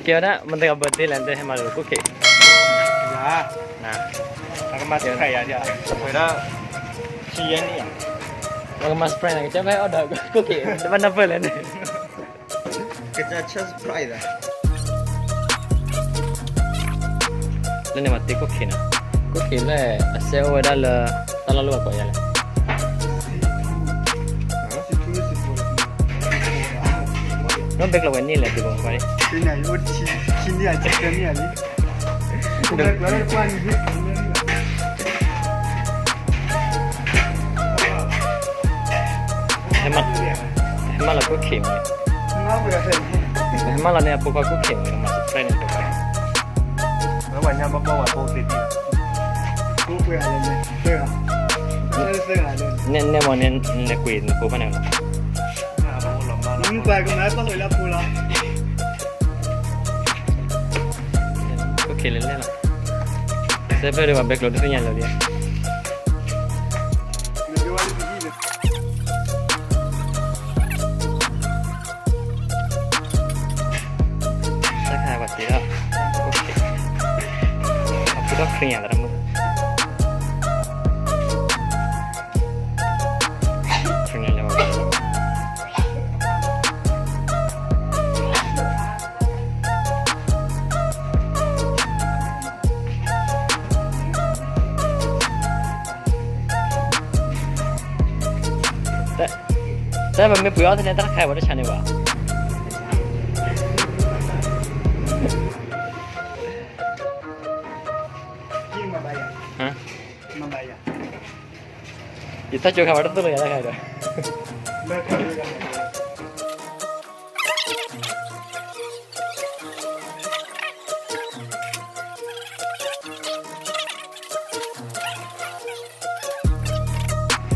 ကဲဝဲဒၣ် မတၤတဂၤ birthday လဲၣ် တဲဟဲမၤလိာ်ခိၣ်ခံး, ယၤ, နၤ, အကမၤ surprise ယၤဒ်, ဝဲဒၣ်, ခံယဲၢ်နံၣ်, ပကမၤ surprise နၤ ကစၢ်ဖဲအီၣ်ဒီးခိၣ်ခံး တဘၣ်နၢ်ပၢၢ်လဲၣ်န့ၣ်, ကစၢ်ဆၢ surprise သး လၢန့ၣ်မၤတ့ခိၣ်ခံးနၤ, ခိၣ်ခံးလၢ အစဲအိၣ်ဝဲဒၣ်လၢ တၢ်လီၢ်လၢပှၤကိးယၤလဲၣ်, နီၢ်ဘဲကျိၤဝဲန့ၣ်လဲၣ် ဒ်ဘိခွါန့ၣ်, ဟဲမၤလီၤခိၣ်ခံးမး, ဟဲမၤလီၤန့ၣ် အဖိခွါခိၣ်ခံးမး မၤ surprise န့ၣ်တခါ, ဝဲပှၤညါဘီဘီဝဲဖိသ့ၣ်တံၢ်, နဲမ့ၢ်န့ၣ် နကွံာ်နကိးဖဲန့ၣ်လီၤ, ပှၤကမၤပှၤလၢဖိလီၤ, ခိၣ်ခံးလဲၤလဲၤလီၤ, စဲဖဲဒီးပှၤဘဲကျိၤတသ့ၣ်ညါလၢာ်လံ တၢ်ခါပှၤတ့ထီၣ်, ပှၤဖုထီၣ် clean ယၤသရၣ်မုၣ်, clean လဲၤဝဲ, တၢ်ပမ့ၢ်ပှ့ၤအီၣ်သ့ၣ်န့ၣ် တၢ်တခါအံၤပှၤတဆါန့ၢ်ဘၣ်, ယတၢ်ကၠိခါပှၤတသိၣ်လိာ်ယၤတၢ်ခါအံၤဒီး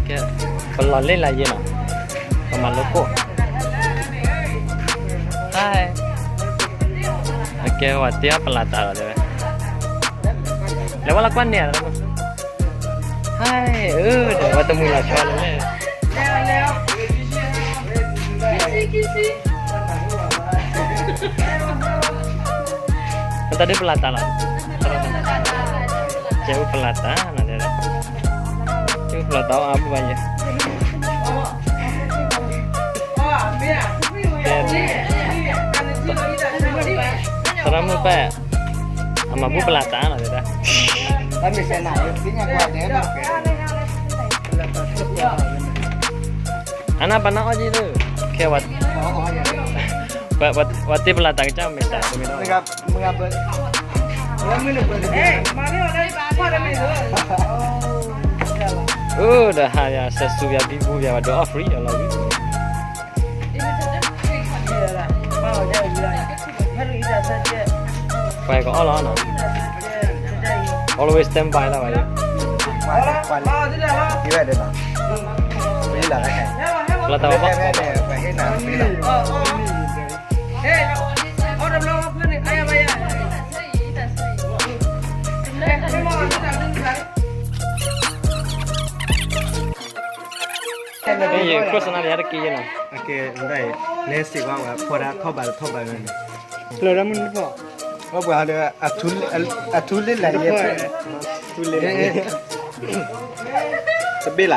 ကဲ, ပလီၤလ့ၣ်လၢယ့ၢ်နီၤ, ပမၤလိခိၣ်, ဟဲ, အကဲဝဲတ့အီၣ်ပလၤတၢ်လီၤတဲဝဲ, လဲၤဝဲလၢကွၢ်န့ၣ်, ဟဲ, အၢ, ဒီးဝဲတမှံၤလီၤဆီလၢလဲၣ် မတၤဒ်ပလၤတၢ်လီၤ, ကဲဝဲပလၤတၢ်နီၤ, ကဲဝဲပလၤတၢ်အါဘၣ်ယဲ, သရၣ်မုၣ်ပၢ်, အမၤဘူၣ်ပလၤတၢ်နီၤတဲဒၣ်, အနၢ်ပၢၢ်နၢ်အီၣ်က့ၤသ့, ခဲ, ပှၤတ့ပလၤတၢ်ကစၢ်မဲာ်ဆှးတမ့ၢ်ဒီး, အၢ, ဒီးဟးယၤ စဲးစူယၤ ဘံဘူယၤ ပှၤဒိးအီၣ် free ယၤလီၤဝံၤ ပှၤကအီၣ်လီၤနီၤ, always stand by လီၤဝဲ, ပလီၤတၢ်ဘၣ်, ယ โฆษณา လၢယၤတက့ၢ်နီၤ, နဲစံးကွၢ်ဝဲ ဖိဒၣ်ထီၣ်ဘးတထီၣ်ဘးဝဲန့ၣ်, လၢဒၣ်မုၢ်နံၤဖီၣ်, ဝဲပှၤဒီး အထူလ့ၣ်လၢယဲၢ်, ထူလ့ၣ်, တဘ့ၣ်လၢ်, ပှၤ,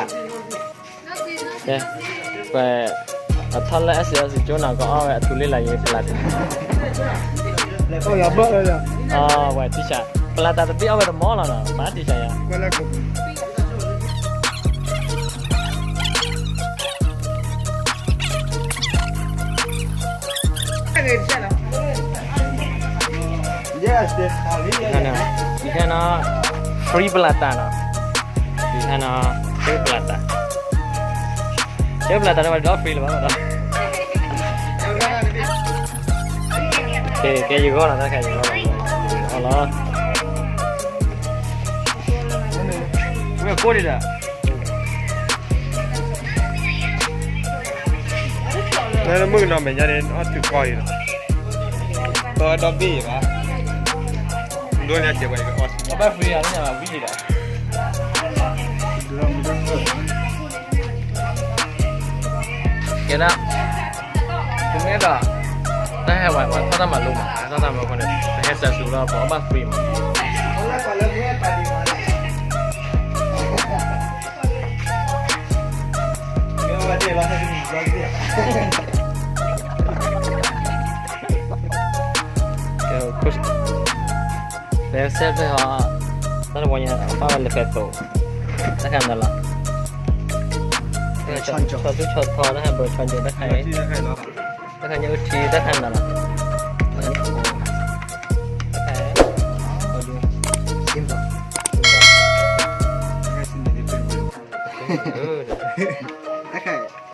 အထီၣ်လၢ SLC ကၠိနီၤ ကအီၣ်ဝဲအထူလ့ၣ်လၢယဲၢ်ပလၤတၢ်, ဝဲ teacher ပလၤတၢ်တဘ့ၣ်အီၣ်ဝဲတမီၢ်လီၤနီၤ မၤ teacher ယၤ ယဲၢ်, ယဲၢ်နီၤ, free ပလၤတၢ်နီၤ, ယဲၢ်နီၤ, free ပလၤတၢ်, ယဲၢ်ပလၤတၢ်န့ၣ် ပှၤဒိး free လၢၤဘၣ်ဒီး, ကဲ ကဲယဂီၢ်နီၤ တၢ်ခါယဂီၢ်နီၤ, အီၣ်လီၤ, ဝဲကိၣ်ဒံးဒီး လၢမုၣ်ကနီၤမဲာ်ညါန့ၣ် အီၣ်ထုးကီၢ်အံၤလီၤ, ဒီးဒီဘ့ၣ်ယဘၣ်, ဒိလၢစဲးဝဲအီၣ်, အဘၣ် free ယၤလၢညါဘၣ်ဝံၤဒီး, ကဲဒၣ်, ပမ့ၢ်ဒီး, တၢ်ဟဲဝဲ ပှၤထီၣ်တၢ်မၤလိမး ထီၣ်တၢ်မၤဃီန့ၣ် ပဟဲစဲးစူၤလၢပှၤအီၣ်ဘၣ် free မး. ကဲ ဖဲစဲးဖဲဟီ တၢ်တဝီညါ ပၢ်ဝဲလၢဖဲသိး တၢ်ခါမနုၤလီၤ. ဆီသူဆီထီ တၢ်ဟဲဘၢဆီဒၢ တၢ်ခါအံၤ တၢ်ခါညါအုထံ တၢ်ခါမနုၤလီၤ.